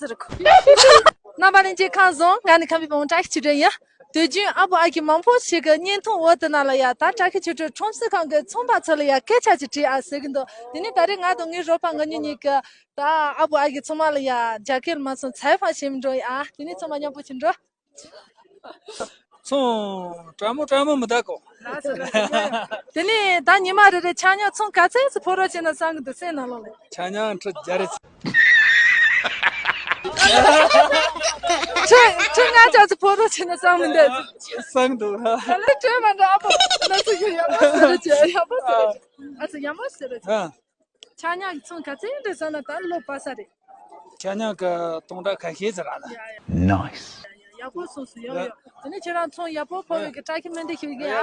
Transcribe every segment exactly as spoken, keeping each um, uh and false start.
ཟེར་གོ། རྣམ་པ་ལྷན་རྒྱས་ཁམས་བཟང་། ང་ནི་ཁམས་པའི་བུ་མོ་བཀྲ་ཤིས་ཆོས་སྒྲོན་ཡིན། དུས་རྒྱུན་ཨ་བུ་ཨ་ཁུ་མང་པོ་ཞིག་གི་བརྙན་ཐུང་འོག་དེ་ནང་ལ་ཡ་ད་བཀྲ་ཤིས་ཆོས་སྒྲོན་ཁྲོམ་གཟིགས་ཁང་གི་ཚོང་པ་ཚོ་ལ་ཡ་སྐད་ཆ་ཅིག་དྲིས་ཨ་ཟེར་གི་འདུག་དེ་ནས་ད་རེས་ང་དང་ངའི་རོགས་པ་ང་གཉིས་གཉིས་ཀྱིས་ད་ཨ་བུ་ཨ་ཁུ་ཚང་མ་ལ་ཡ་རྒྱ་སྐད་མ་སོང་ཚའི་ཧྥང་བྱེད་མི་འགྲོ་ཡ། དེ་ནས་ཚང་མ་མཉམ་པོ་ཅིག་འགྲོ། ཚོང་བཀྲ་མོ་བཀྲ་མོ་མི་གདའ་གོ། དེ་ནས་ད་ཉི་མ་རེ་རེ་ཆ་སྙོམས་ཚོང་ག་ཚད་ཙམ་ཕོ་རོག་བྱས་ན་བསམ་གི་འདུག་སེམས་ནང་ལོགས་ལ། ཆ་སྙོམས་ཁྲི་བརྒྱ་རེ། ཁྲི་ཁྲི་ལྔ་བརྒྱ་ཙམ་ཕོ་རོག་བྱས་ན་བསམ་མི་འདུག་བསམ་གི་འདུག་ད་ལོ་གྲོས་མ་འགྲོ་ཨ་ཕོ་ན་ཚོད་ཡག་པོ་ཟེར་རེད་ཅེ་ཡག་པོ་ཟེར་རེད་ཅེ། ཨ་ཚོ་ཡག་པོ་ཟེར་རེད་ཅེ། ཆ་སྙོམས་ཀྱི་ཚོང་ག་ཚད་རེད་ཟེར་ན་ད་ལོ་པ་ས་རེད། ཆ་སྙོམས་ཀྱི་སྟོང་ཕྲག་ཁ་ཤས་ཟེར་ར་ལ། ཡ་ཡ། Nice. ཡག་པོ་སོང་སོང་ཡོ་ཡོ། དེ་ནས་ཁྱེད་རང་ཚོང་ཡག་པོ་ཕོ་བའི་གི་བཀྲ་ཤིས་སྨོན་འདུན་ཞུ་གི་ཨ།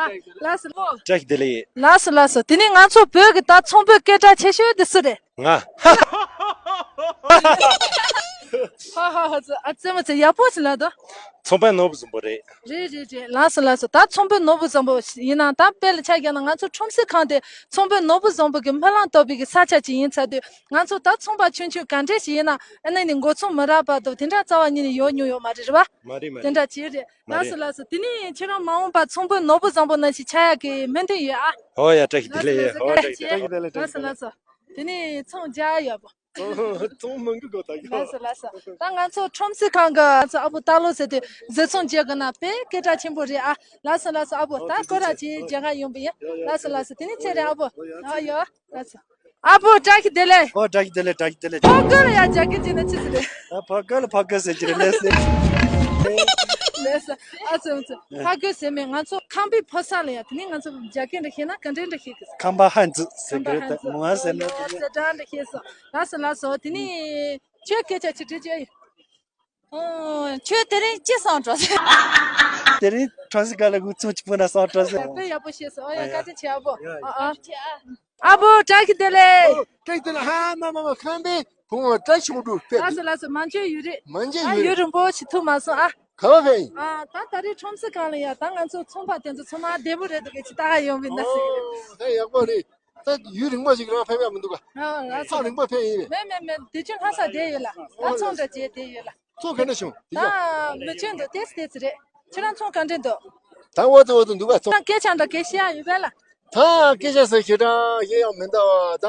ལགས་སོ་ལོ། བཀྲ་ཤིས་བདེ་ལེགས། ལགས་སོ་ལགས་སོ། དེ་ནས་ང་ཚོ་བོད་ཀྱི་ད་ཚོང་པའི་སྐད་གྲགས་ཆེ་ཤོས་དེ་སུ་རེད། ང་། ཧ་ཧ་ཧ་ཚོ་ཨ་ཙེ་མ་ཚེ་ཡག་པོ་ཞིག་ལ་དོ། ཚོང་པའི་ནོར་བུ་བཟང་པོ་རེད། རེད་རེད་རེད། ལགས་སོ་ལགས་སོ། ད་ཚོང་པའི་ནོར་བུ་བཟང་པོ་ཡིན་ན་ད་དཔེ་ལ་ཆ་བཞག་ན་ང་ཚོ་ཁྲོམ་གཟིགས་ཁང་དེ་ཚོང་པའི་ནོར་བུ་བཟང་པོ་གི་སྨོན་ལམ་བཏབ་པའི་གི་ས་ཆ་ཅིག་ཡིན་ཚར་དུས་ང་ཚོ་ད་ཚོང་པ་ཆུང་ཆུང་ག་འདྲས་ཞིག་ཡིན་ན་ཨ་ནི་ནི་མགོ་ཚོང་མི་རག་བར་དུ་དེ་འདྲ་རྩ་བ་ཉིད་ནས་ཡོད་མྱོང་ཡོད་མ་རེད་རེད་བ། མ་རེད་མ་དེ་རེད། འདྲ་ཅིག་རེད། མ་ལགས་རེད། སོ་ལགས་སོ། དེ་ནས་ཁྱེད་རང་མ་འོངས་པར་ཚོང་པའི་ནོར་བུ་བཟང་པོ་ནང་བཞིན་ཆགས་ཡག་གི་སྨོན་འདུན་ཡོད་ཨ། ཧོ་ཡ་བཀྲ་ཤིས་བདེ་ལེགས་ཡ། ཧོ་བཀྲ་ཤིས་བདེ་ལེགས། ལགས་སོ་ལགས་སོ། དེ་ནས་ཚོང་རྒྱག་ཡག་པོ། ཚོང་མང་གི་གོ་ད་གི། ལགས་སོ་ལགས་སོ། ད་ང་ཚོ་ཁྲོམ་གཟིགས་ཁང་གི་ང་ཚོ་ཨ་བུ་སྟག་ལོ་ཟེར་དུས་བཟོ་ཚོང་བྱེད་དགོས་ན་དཔེ་སྐད་གྲགས་ཆེན་པོ་རེད་ཨ། ལགས་སོ་ལགས་སོ། ཨ་བུ་ད་སྐོར་ར་ཅིག་མཇལ་ཁ་ཡོང་པ་ཡིན། ལགས་སོ་ལགས་སོ། དེ་ནས་ཚེ་རིང་ཨ་བུ། ཨ་ཡོ་ལགས་སོ། ཨ་བུ་བཀྲ་ཤིས་བདེ་ལེགས། ཨོ་བཀྲ་ཤིས་བདེ་ལེགས་བཀྲ་ཤིས་བདེ་ལེགས། ཕོ་རྒོད་ལ་ཡ་རྒྱ་སྐད་བྱས་ན་ཅི་ཟེར་རེད། ཨ་ཕོ་རྒོད་ལ་ཕོ་རྒོད་ཟེར་གྱི་རེད་ལགས་སེ། ལགས་སོ། ཨ་ཙི་ཨ་ཙི། ཕོ་རྒོད་ཟེར་མེད་ང་ཚོ་ཁམས་པའི་ཕོ་གསར་ལ་ཡ་དེ་ནས་ང་ཚོ་རྒྱ་སྐད་འདྲ་ཤེས་ན་ག་འདྲ་འདྲ་ཤེས་གི། ཁམས་པ་ཧན་ཙི་ཟེར་གྱི་རེད་ད་མོ་ཨ་ཟེར་ན་དེ་ནས། ཟེར་གྲངས་འདྲ་ཤེས་སོ། ལགས་སོ་ལགས་སོ། དེ་ནས་ཁྱོད་སྐད་ཆ་ཅིག་དྲིས་ཅི་ཡིན། ཨོ། ཁྱོད་དེ་རིང་ཅི་སང་འགྲོ་ཟེར། དེ་རིང་ཁྲོམ་གཟིགས་སྒང་ལ་འུ་ཚོ་གཅིག་པུ་ན་སང་འགྲོ་ཟེར། དཔེ་ཡག་པོ་བཤད་སོང་། ཨོ་ཡ། བཀའ་དྲིན་ཆེ་ཨ་བོ། ཨ་ཨ། ཨ་བོ་བཀྲ་ཤིས་བདེ་ལེགས། བཀྲ་ཤིས་བདེ་ལེགས། ཧ་མ་མ་མ་ཁམས་པའི་བུ་མོ་བཀྲ་ཤིས་ཆོས་སྒྲོན་ཕེབས། ལགས་སོ་ལགས་སོ། མ་འཇོན་ཡུན་རིང་། མ་འཇོན་ཡུན་རིང་། ཡུན་རིང་པོ་ཞིག་ཐུག་མ་སོང་ཨ། ག་བ་ཕེབས་ཡིན། ཨ་ད་ད་རེས་ཁྲོམ་གཟིགས་སྒང་ལ་ཡ་ད་ང་ཚོ་ཚོང་པ་དེ་ཚོ་ཚང་མ་བདེ་པོ་རེད་འདུག་གས་ཅིག་ལྟ་ག་ཡོང་བའི་ན་ཟེར་གི་རེད། ཨོ་ད་ཡག་པོ་རེད། ད་ཡུན་རིང་པོ་ཞིག་རང་ཕེབས་ཡག་མི་འདུག་ག་ཨ་ལགས་སོ། ཐག་རིང་པོ་ཕེབས་ཡིན་པས། མེད་མེད་མེད། དུས་ཆུང་ལྷ་ས་བསྡད་ཡོད་ལ། ད་ཚོང་འདྲ་བྱས་བསྡད་ཡོད་ལ། ཚོང་ག་འདྲ་བྱུང་དེ་ད་ཡག་མི་ཆུང་འདུག་ཏེས་ཏེས་རེད། ཁྱེད་རང་ཚོང་ག་འདྲ་འདུག་ད་འོ་ཙི་འོ་ཙི་འདུག་ག་ཚོང་། ད་སྐད་ཆ་འདྲ་སྐད་བཤད་ཡག་ཡོད་པས་ལ། ད་སྐད་ཆ་ཟེར་ཁྱེད་རང་ཡིན་ཡང་མིན་ད་བ་ད་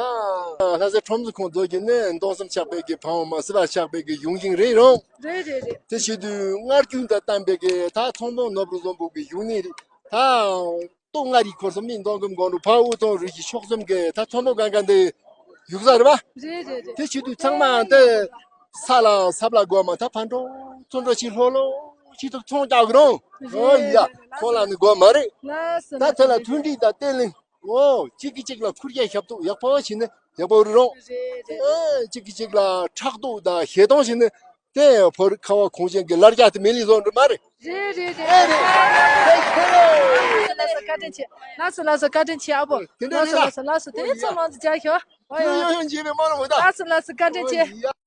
ལྷ་སའི་ཁྲོམ་གཟིགས་ཁང་རྫོགས་ཀྱི་ནས་མདོ་གསུམ་ཆགས་པའི་གི་ཕ་བོང་མ་སྲིད་པ་ཆགས་པའི་གི་གཞུང་ཤིང་རེད་རུང་། རེད་རེད་རེད། དེ་བྱེད་དུས་སྔར་རྒྱུན་དང་བསྟན་པའི་གི་ད་ཚོང་དཔོན་ནོར་བུ་བཟང་པོ་གི་གཞུང་ནས་ད། སྟོད་མངའ་རིས་འཁོར་གསུམ་གླིང་མདོ་ཁམས་སྒང་དྲུག་ཕར་དབུས་གཙང་རུ་བཞི་ཕྱོགས་གསུམ་གྱི་ད་ཚོང་དཔོན་སྒང་ག་འདི་ཡོད་ས་རེད་པ། རེད་རེད་རེད། དེ་བྱེད་དུས་ཚང་མ་འདི་ས་ལ་ས་ལ་སྒོ་མ་ད་ཕར་འགྲོ་ཚུར་འགྲོ་ཞིག་ལྷོ་ལྷོ་ཞིག་ཐུག་ཚོང་རྒྱག་གི་རུང་། ཨོ་ཡ། ཁོང་ལ་ནི་དགོས་མ་རེད། ལགས་སོ། ད་དེ་ལ་མཐུན་སྒྲིལ་དང་བརྟན་ལྷིང་། ཨོ་གཅིག་གིས་གཅིག་ལ་ཁུར་རྒྱ་ཞབས་ཏོག་ཡག་པོ་བྱས་ནས་ཡག་པོ་རེད་རུང་། རེད་རེད། ཨེ་གཅིག་གིས་གཅིག་ལ་ཕྲག་དོག་དང་ཞེ་སྡང་བྱས་ནས། དེ་ཡང་བོད་རིགས་ཁ་བ་གངས་ཅན་གྱི་ལར་རྒྱ་དེ་མི་ལི་བཟོ་འདྲ་མ་རེད། རེད་རེད་རེད། ཨེ་རེད། ལགས་སོ་ལགས་སོ། བཀའ་དྲིན་ཆེ། ལགས་སོ་ལགས་སོ། བཀའ་དྲིན་ཆེ་ཨ་བོ། དེ་འདྲ་ལགས་སོ་རེད་ལགས་སོ། ལགས་སོ། དེ་ནས་ཚོ་མང་དུ་རྒྱག་ཤོག་ཨོ་ཡོ་ཡོ་ཡོ་ཡོ། འཇིགས་པའི་མ་རུང་བ་ད། ལགས་སོ་ལགས་སོ། བཀའ་དྲིན་ཆེ། ཨོ་ཡ།